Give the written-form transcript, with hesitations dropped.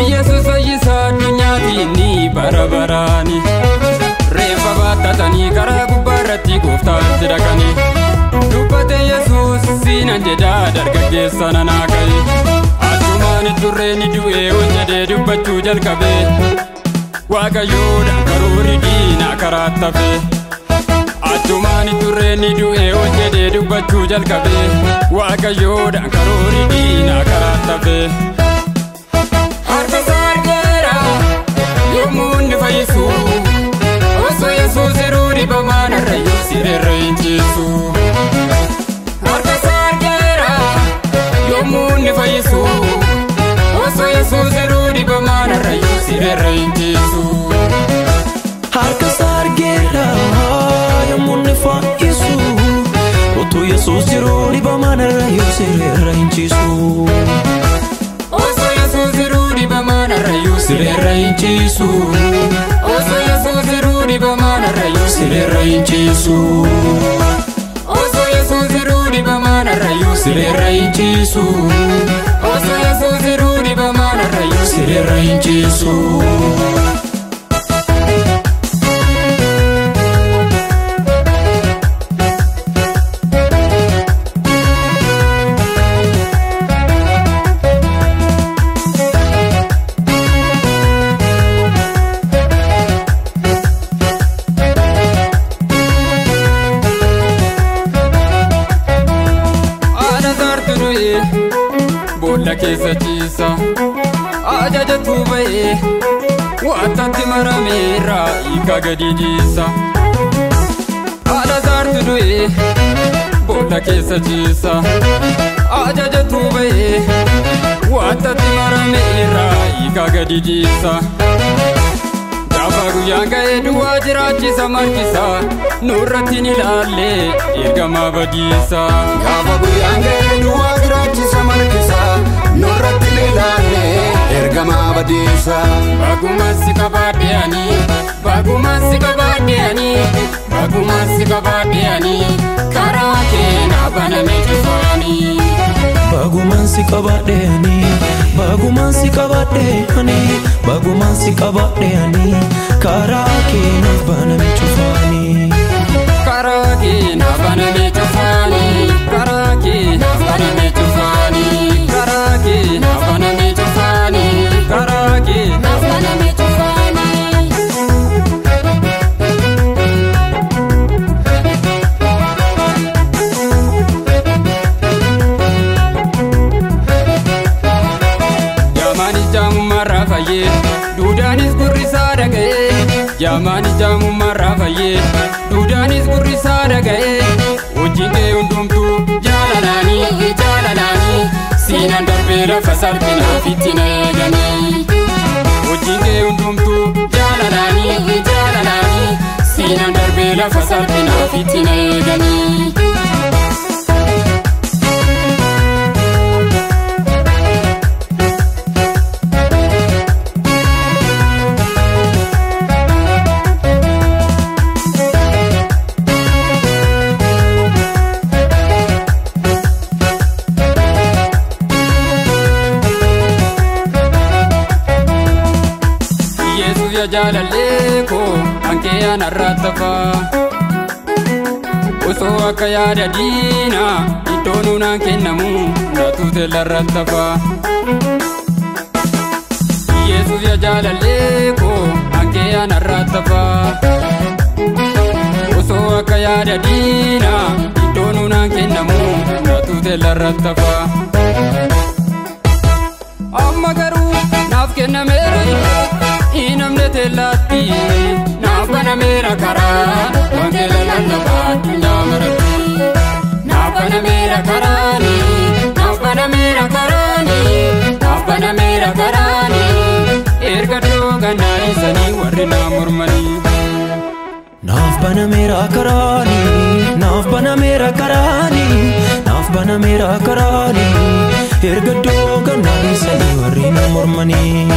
Yesus fayyisaa addunyaatiin bara baraani. Reeffa baattatanii karaa gubbaa irratti gooftaatti dhaqanii. Dubbate Yesuus siinan jedhaa dargaggeessa nanaa ka'e. Achumaan turreen du'ee ol jedhee dubbachuu jalqabe. Waaqayyoodhaan karoorri diinaa karaatti hafe. Achumaan turreen du'ee ol jedhee dubbachuu jalqabe. Waaqayyoodhaan karoorri diinaa karaatti hafe. Yommuu fayyisu osoo Yesuus yeroo dhibamaan arrayyuu sireerra hin ciisu. Harka isaa argeera yommuu inni fayyisu osoo Yesuus yeroo dhibamaan arrayyuu sireerra hin ciisu. Harka isaa argeera yommuu inni fayyisu osoo Yesuus yeroo dhibamaan arrayyuu sireerra hin ciisu. Osoo Yesuus yeroo dhibamaan arrayyuu sireerra hin ciisu. Osoo Yesuus yeroo dhibamaan arrayyuu sireerra hin ciisu. Osoo Yesuus yeroo dhibamaan arrayyuu sireerra hin ciisu. Osoo Yesuus yeroo dhibamaan arrayyuu sireerra hin ciisu. Boolla keessa ciisa ajajatu ba'ee waantatti marameera hiika gadi dhiisa. Alazaartu du'ee boolla keessa ciisa ajajatu ba'ee waantatti marameera hiika gadi dhiisa. Gaafa guyyaan ga'ee du'aa jiraachisa markisa nurratti ni ilaalle ergamaa badiisa. Gaafa guyyaan ga'ee du'aa jiraachisa markisa nurratti ni ilaalle ergamaa badiisa. Bagumaan si qabaadhe ani, bagumaan si qabaadhe ani, bagumaan si qabaadhe ani, karaa kee na baname cufaani. Bagumaan si qabaadhe ani, bagumaan si qabaadhe ani, bagumaan si qabaadhe ani, karaa kee na baname cufaani. Karaa kee na baname cufaani, karaa kee na baname cufaani, karaa kee na baname cufaani, karaa kee na baname cufaani. Jaamaanis jaamummaarraa fayyee duudaanis gurri isaa dhaga'ee. Jaamaanis jaamummaarraa fayyee duudaanis gurri isaa dhaga'ee. Hojiin kee hundumtuu jaalalaanii jaalalaanii siinaan darbee lafa salphinaaf itti na eeganii. Hojiin kee hundumtuu jaalalaanii jaalalaanii siinaan darbee lafa salphinaaf itti na eeganii. Jaalallee koo hankee anarraa tafa. Osoo akka yaada diinaa iddoo nuunaan kennamu naatu teellarra tafa. Yesuus yaa jaalallee koo hankee anarraa tafa. Osoo akka yaada diinaa iddoo nuunaan kennamu naatu teellarratti hafa. Amma garuu naaf kennameera iddoo hinamne teellaatti, naaf banameera karaa wangeela lallabaa addunyaa maratti. Naaf banameera karaani, naaf banameera karaani, naaf banameera karaani, erga dhoogannaa warri na mormanii. Naaf banameera karaani, naaf banameera karaani, naaf banameera karaani, erga dhoogannaa dhiisanii warri na mormanii.